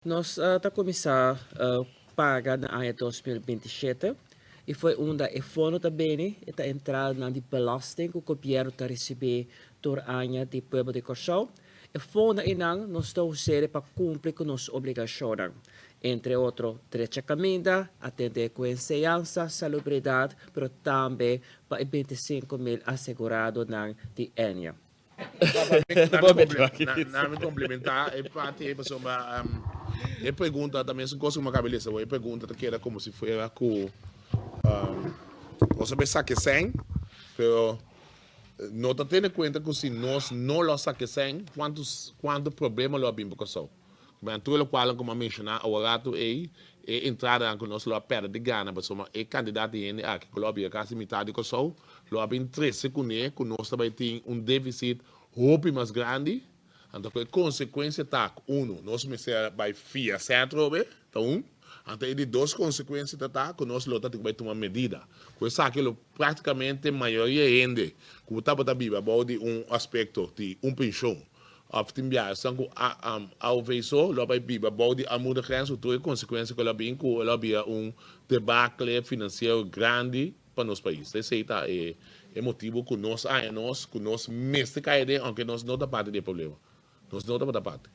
Nos ta kuminsá paga na aña 2027 i foi unda e fondo ta bini, e ta entradanan di belasting ku gobièrnu ta risibí tur aña di pueblo di Kòrsou. E fondo einan nos ta us'é pa kumpli ku nos obligashonnan, entre otro drecha kaminda, atendé ku enseñansa, salubridat, pero tambe pa e 25.000 aseguradonan di Ennia. Nami komplementá e parti ei pasobra e pregunta ta mesun kos ku mi a kaba di lesa. E pregunta ta keda komo si fuera ku nos a bai saka e sèn, pero no ta tene kuenta ku si nos no lo a saka e sèn kuantu kuantu problema lo a bin pa Kòrsou. Tur lokual ku mi a menshoná awo ratu ei, e entradanan ku nos lo a pèrdè di gana pasobra e kantidat di hende aki ku lo a bira kasi mitat di Kòrsou lo a bin trese kuné ku nos ta bai tin un defisit hopi mas grandi. Anto ku e konsekuensia ta ku unu, nos mester a bai fia sèn atrobe, ta un. Anto e di dos konsekuensia ta ta ku nos lo ta tin ku bai tuma medida. Ku esaki lo praktikamente mayoria hende ku tabata biba bou di un aspekto di un penshon Of tin biaha esnan ku aov so lo a bai biba bou di armoedegrens ku tur e konsekuensia ku el a bin ku el a bira un debakle finansiero grandi pa nos pais. Esei ta e motibu ku nos haña nos ku nos mester kai aden ounke nos no ta parti di e problema. Nos no tabata parti.